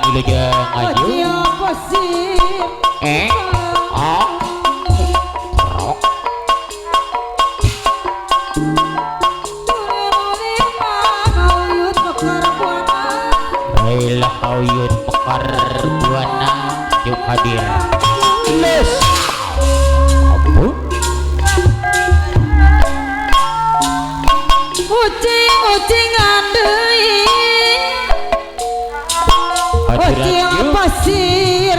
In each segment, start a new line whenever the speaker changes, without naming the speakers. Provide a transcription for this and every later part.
Wilujeng aju. Eh, oh, rok. Bailah Uyut Mekar Buana yuk hadir. Les. Apa?
Ucing-ucingan deui. Ucing pasir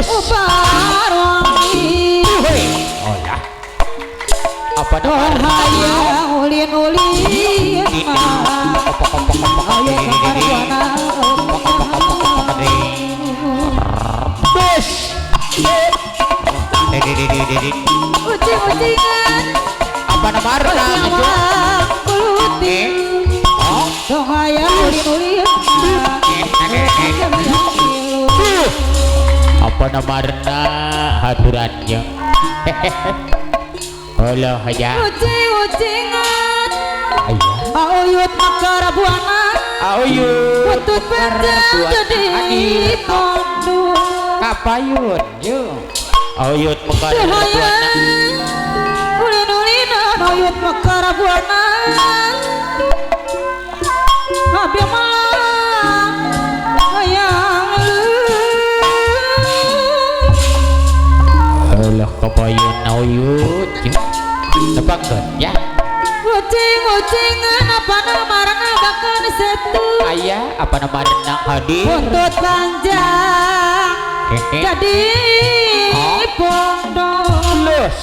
ubar wangi.
Olah. Apa nama?
Hayang ulin-ulin. Ayo Mekar Buana.
Bes.
Ucing-ucingan.
Apa nama? Apa namarna haturannya? Halo aja.
Ucing-ucingan. Auyut Mekar Buana.
Auyut.
Putut panjang jadi pondu.
Kapayun yo. Auyut Mekar Buana.
Ulin-ulinan Auyut Mekar Buana. Abi malang hayang lu.
Alah kapayun auyut. Tepakkeun ya.
Ucing-ucingan apa namarna bakal setu.
Aya apa namarna hadir.
Buntut panjang jadi pondok.
Los.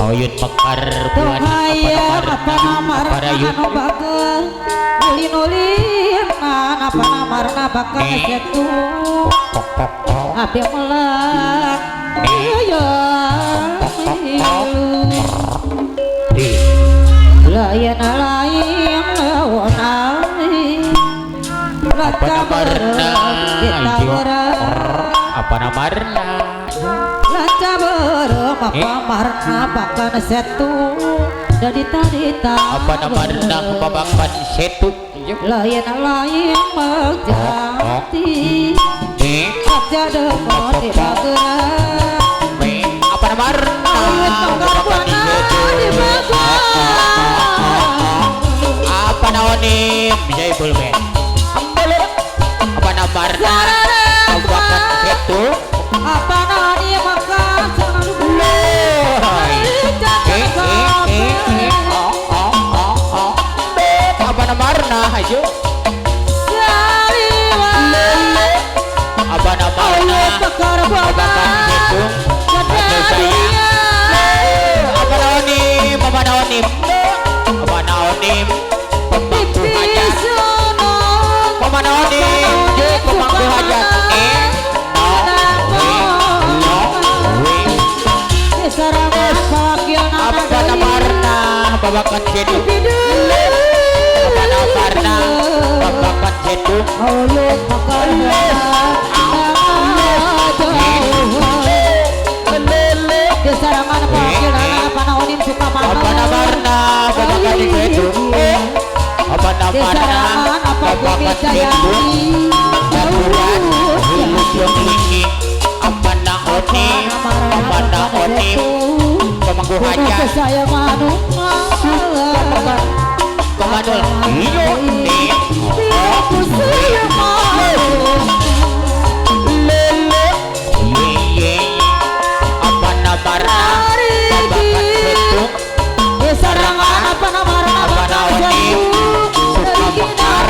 Auyut Mekar Buana apa namarna anu
bakal ulin-ulin apa namarna bakal setu. Abi melang lain lain lawan
apa namarna apa namarna
laca berem apa marna bakal setu dari tarita
apa namarna babakan setu
lain lain menjati abjad di bageran
apa namarna apa naonim Jaibul Ben apa namarna babakan setu
apa naonim makan
apa namarna ayo apa namarna babakan setu apa naonim apa naonim apa naonim pemangku hajat apa naonim pemangku hajat apa namarna babakan setu apa namarna babakan setu apa namarna babakan setu apa namarna babakan setu apa naonim apa naonim pemangku hajat komadol iyo lele apa namarna babakan setu
apa namarna
apa naonim suka mekar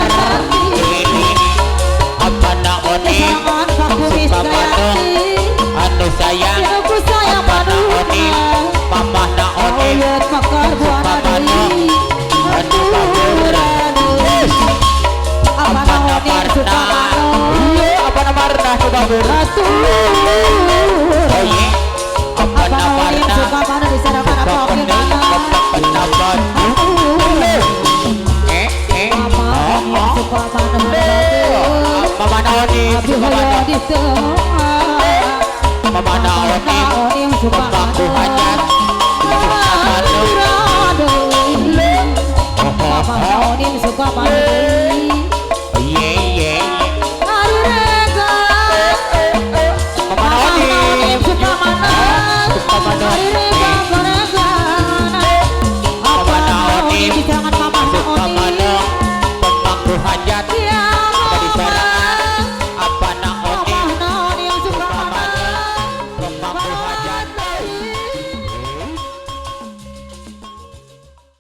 apa naonim suka manung anu sayang apa naonim mamah naonim suka manung anu baburan apa namarna apa namarna nu baburan apa namarna apa naonim